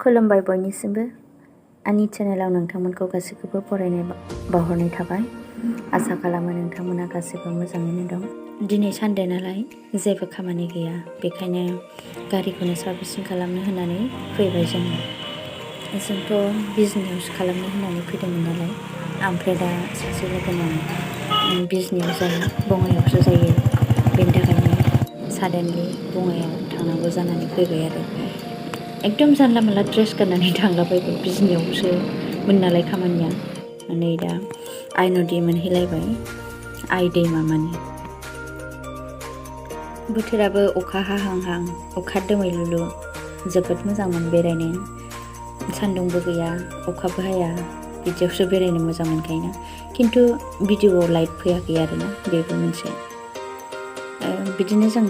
खुलुमबाय बयनिसिमबो आंनि चेनेलाव नोंथांमोनखौ गासैखौबो बरायनाय बावहरनाय थाबाय। आसा खालामो नोंथांमोना गासैबो मोजाङैनो दं। दिनै सानडे नालाय जेबो खामानि गैया, बेखायनो गारिखौनो सार्भिसिं खालामनो होननानै फैबाय जोङो। जोंथ' बिजनियावसो खालामनो होननानै फैदोंमोन नालाय, ओमफ्राय दा सासे लोगोना बिजनियाव जाया बङाइयावसो जायो, बेनि थाखायनो साडेनलि बङाइयाव थांनांगौ जानानै फैबाय आरो। एकदम जानला मोनला ड्रेस गाननानै थांलाबायबाय, बिजनियावसोमोन नालाय खामानिया। नै दा आइ नदि मोनहैलायबाय, आइ दैमा माने। बोथोराबो अखा हाहांहां, अखा दोमैलुलु, जोबोद मोजांमोन बेरायनो। सान्दुंबो गैया, अखाबो हाया, बिदियावसो बेरायनो मोजां मोनखायोना। खिन्थु भिडिअ'आव लाइट फैयाखै आरोना, बेबो मोनसे। बिदिनो जों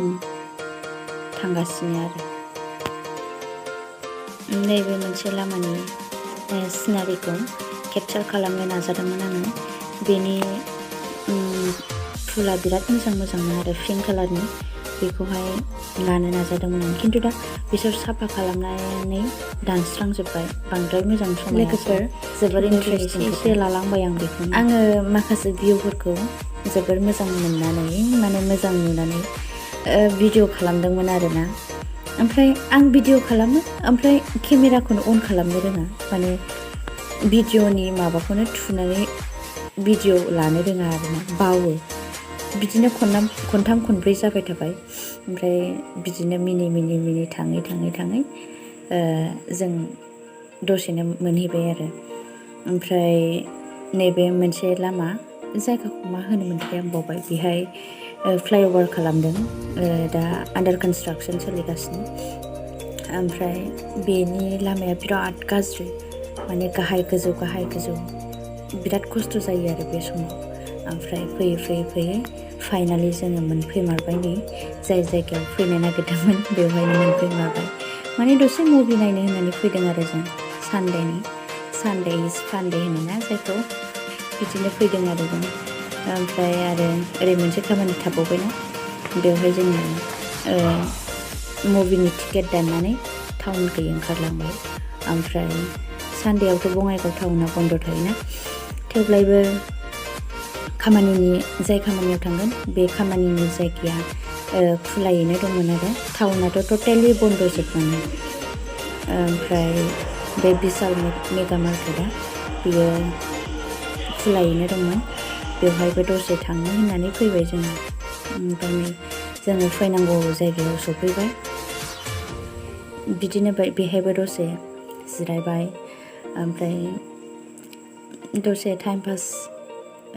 थांगासिनो आरो। नैबे मोनसे लामानि सिनारिखौ केपचार खालामनो नाजादोंमोन आङो। बेनि फुला बिराद मोजांमोन आरो पिंक कालारनि, बेखौहाय लानो नाजादोंमोन आं। खिन्थु दा बिसोर साफा खालामनानै दानस्रांजोब्बाय, बांद्राय मोजां समायाखै। जोबोर इन्टारेस्टिं एसे लालांबाय आं बेखौ। आङो माखासे भिउफोरखौ जोबोर मोजां मोननानै, माने मोजां नुनानै भिडिअ खालामदोंमोन आरोना। ओमफ्राय आं भिडिअ खालामो, ओमफ्राय केमेराखौनो अन खालामनो रोङा, माने भिडिअनि माबाखौनो थुनानै भिडिअ लानो रोङा आरोना, बावो। बिदिनो खनथाम खनब्रै जाबाय थाबाय, ओमफ्राय बिदिनो मिनि थाङै जों दसेनो मोनहैबाय आरो। ओमफ्राय नैबे मोनसे लामा, जायगाखौ मा होनोमोनथाय आं बावबाय, बेहाय फ्लाइअभार खालामदों, दा आन्डार कनस्ट्राक्सन सोलिगासिनो। ओमफ्राय बेनि लामाया बिराद गाज्रि, माने गाहाय गोजौ बिराद खस्थ' जायो आरो बे समाव। ओमफ्राय फैयै फाइनालि जोङो मोनफैमारबाय। नै जाय जायगायाव फैनो नागिरदोंमोन बेवहायनो मोनफैमारबाय। माने दसे मुभि नायनो होननानै फैदों आरो जों, सानडे इज फानडे होनोना जायखौ, बिदिनो फैदों आरो जों। ओमफ्राय आरो ओरै मोनसे खामानि थाबावबायना, बेवहाय जोङो मुभिनि टिकेट दाननानै टाउनखै ओंखारलांबाय। ओमफ्राय सानडेआवथ' बङाइगाव टाउना बन्द' थायोना, थेवब्लाबो जाय खामानियाव थांगोन बे खामानिनि जायगाया खुलायैनो दंमोन आरो। टाउनाथ' टटेलि बन्द'जोबमोन। ओमफ्राय बे बिशाल मेगा मार्केटआ, बियो खुलायैनो दंमोन, बेवहायबो दसे थांनो होननानै फैबाय जोङो। ओमफ्राय जोङो फैनांगौ जायगायाव सफैबाय। बिदिनो बेहायबो दसे जिरायबाय, ओमफ्राय दसे टाइम पास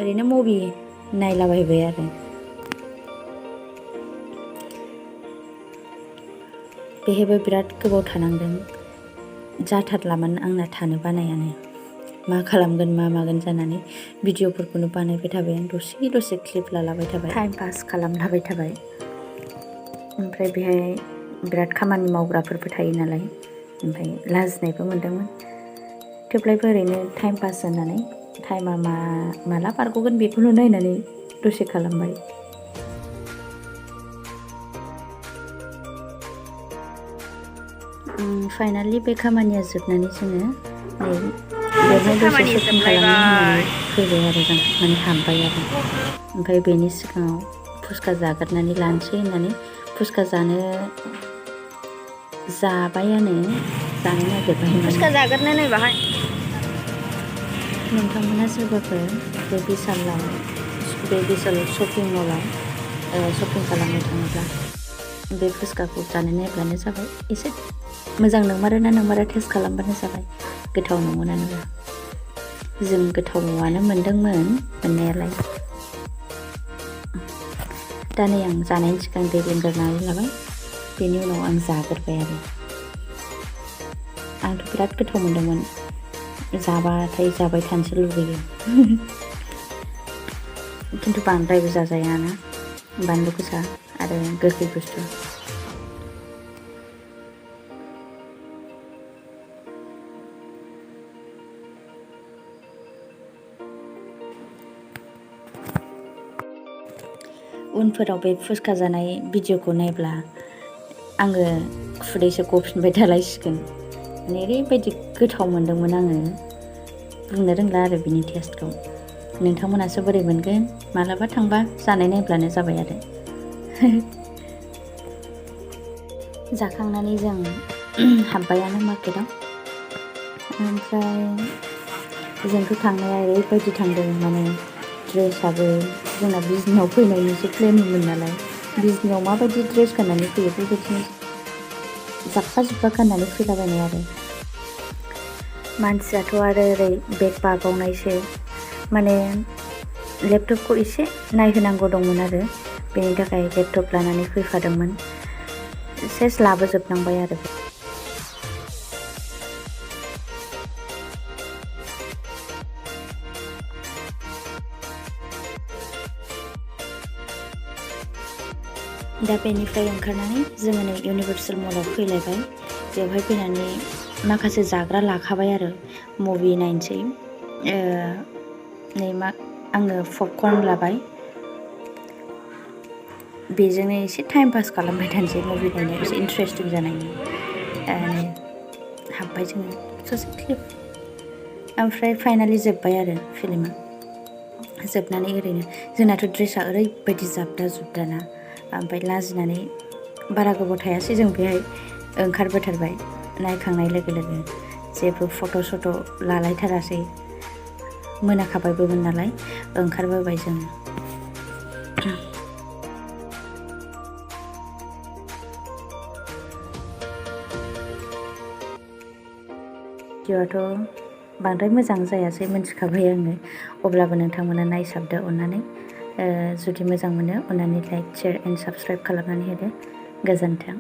ओरैनो मुभि नायलाबायबाय आरो। बेहायबो बिराद गोबाव थानांदों, जाथारलामोन आंना थानो बानायानो। मा खालामगोन मा मागोन जानानै भिडिअफोरखौनो बानायबाय थाबाय आं, दसे क्लिप लालाबाय थाबाय, टाइम पास खालामलाबाय थाबाय। ओमफ्राय बेहाय बिराद खामानि मावग्राफोरबो थायो नालाय, ओमफ्राय लाजिनायबो मोनदोंमोन। थेवब्लाबो ओरैनो टाइम पास होननानै, टाइमा माला बारग'गोन बेखौनो नायनानै दसे खालामबाय। फाइनालि बे खामानिया जोबनानै जोङो बेवहाय दसे शपिं खालामनो होननानै फैबाय आरो जों, माने हाबबाय आरो। ओमफ्राय बेनि सिगाङाव फुचका जाग्रोनानै लानोसै होननानै फुचका जानो नागिरबाय। फुचका जाग्रोनो नै बाहाय। नोंथांमोना सोरबाफोर बे बिशाल शपिं मलाव शपिं खालामनो थाङोब्ला बे फुचकाखौ जानो नायब्लानो जाबाय। एसे मोजां नंमारा टेस्ट खालामबानो जाबाय, गोथाव नंगौना नङा। जों गोथावआनो मोनदोंमोन मोननायालाय। दा नै आं जानायनि सिगां दै लोंग्रोनानै लाबाय, बेनि उनाव आं जाग्रोबाय आरो। आंथ' बिराद गोथाव मोनदोंमोन, जाबाथाय जाबाय थानोसो लुबैयो। खिन्थु बांद्रायबो जाजायाना, बानलु गोसा आरो गोखै बुस्थु। उनफोराव बे फुचका जानाय भिडिअखौ नायब्ला आङो खुदैसो गफिनबाय थालायसिगोन। माने ओरैबायदि गोथाव मोन्दोंमोन आङो बुंनो रोंला आरो बिनि टेस्टखौ। नोंथांमोनासो बोरै मोनगोन मालाबा थांबा जानाय नायब्लानो जाबाय आरो। जाखांनानै जों हाब्बायानो मार्केटाव। ओमफ्राय जोंथ' थांनाया ओरैबायदि थांदों माने ड्रेसआबो जोंना बिजनियाव फैनायनिसो प्लेनिंमोन नालाय बिजनियाव माबायदि ड्रेस गाननानै फैयो बेबायदिनो जाब्बा जुब्बा गाननानै फैलाबायनाय आरो। मानसियाथ' आरो ओरै बेग बागावनायसो माने लेपटपखौ एसे नायहोनांगौ दंमोन आरो बेनि थाखाय लेपटप लानानै फैफादोंमोन। सेस लाबोजोबनांबाय आरो। दा बेनिफ्राय ओंखारनानै जोङो नै इउनिभार्सेल मलाव फैलायबाय। बेवहाय फैनानै माखासे जाग्रा लाखाबाय आरो मुभि नायनोसै। आङो पपकर्न लाबाय। बेजोंनो एसे टाइम पास खालामबाय थानोसै मुभि नायनायाव एसे इन्टारेस्टिं जानायनि। हाब्बाय जोङो ससे क्लिप। ओमफ्राय फाइनालि जोब्बाय आरो फिल्मा। जोबनानै ओरैनो जोंनाथ' ड्रेसा ओरैबायदि जाबदा जुबदाना ओमफ्राय लाजिनानै बारा गोबाव थायासै जों बेहाय ओंखारबोथारबाय। नायखांनाय लोगो लोगो जेबो फट' सट' लालायथारासै मोनाखाबायबोमोन नालाय ओंखारबोबाय जोङो। भिडिअ'आथ' बांद्राय मोजां जायासै मिन्थिखाबाय आङो अब्लाबो नोंथांमोना नायसाबदो अननानै। जुदि मोजां मोनो अननानै लाइक शेयार एन्ड साबस्क्राइब खालामनानै होदो। गोजोन्थों।